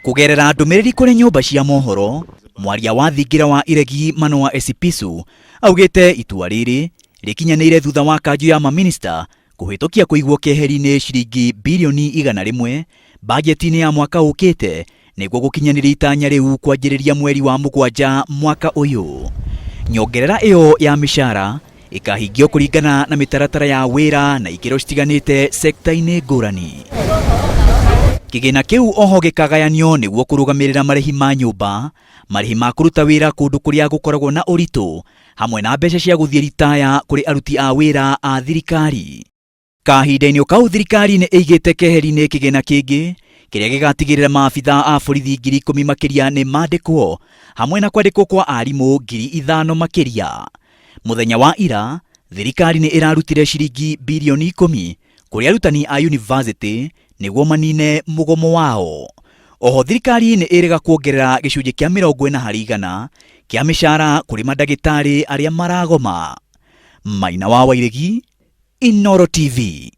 Kũgerera ndũmĩrĩri kũrĩ nyũmba cia mohoro, mwaria wa thingira wa iregi Manoa Esipisu augĩte itua rĩrĩ rĩkinyanĩire thutha wa kanjũ ya maminista kũhĩtũkia kũigwo keheri-inĩ ciringi birioni 100 bajeti-inĩ ya mwaka ũkĩte nĩguo gũkinyanĩria itanya rĩu kwanjĩrĩria mweri wa 7 mwaka ũyũ. Nyongerera ĩyo ya mĩcara ĩkahingio kũringana na mĩtaratara ya wĩra na ikĩro citiganĩte sekta-inĩ ngũrani. Kĩgĩna kĩu oho gĩkagayanio nĩguo kũrũgamĩrĩra marĩhi ma nyũmba, marĩhi ma kũruta wĩra kũndũ kũrĩa gũkoragwo na ũritũ, hamwe na mbeca cia gũthiĩ ritaya kũrĩ aruti a wĩra a thirikari. Kahinda-inĩ o kau thirikari nĩ ĩigĩte keheri-inĩ kĩgĩna kĩngĩ kĩrĩa gĩgatigĩrĩra maabitha a borithi 10,000 makĩria nĩ mandĩkwo hamwe na kwandĩkwo kwa arimũ 5,000 makĩria. Mũthenya wa ira, thirikari nĩ ĩrarutire ciringi birioni 10 kũrĩ arutani a yunivasĩtĩ nĩguo manine mũgomo wao. Oho thirikari nĩ ĩrĩga kuongerera gĩcunjĩ kĩa 40 harĩ igana kĩa mĩcara kũrĩ mandagĩtarĩ arĩa maragoma. Maina wa Wairegi, Inooro TV.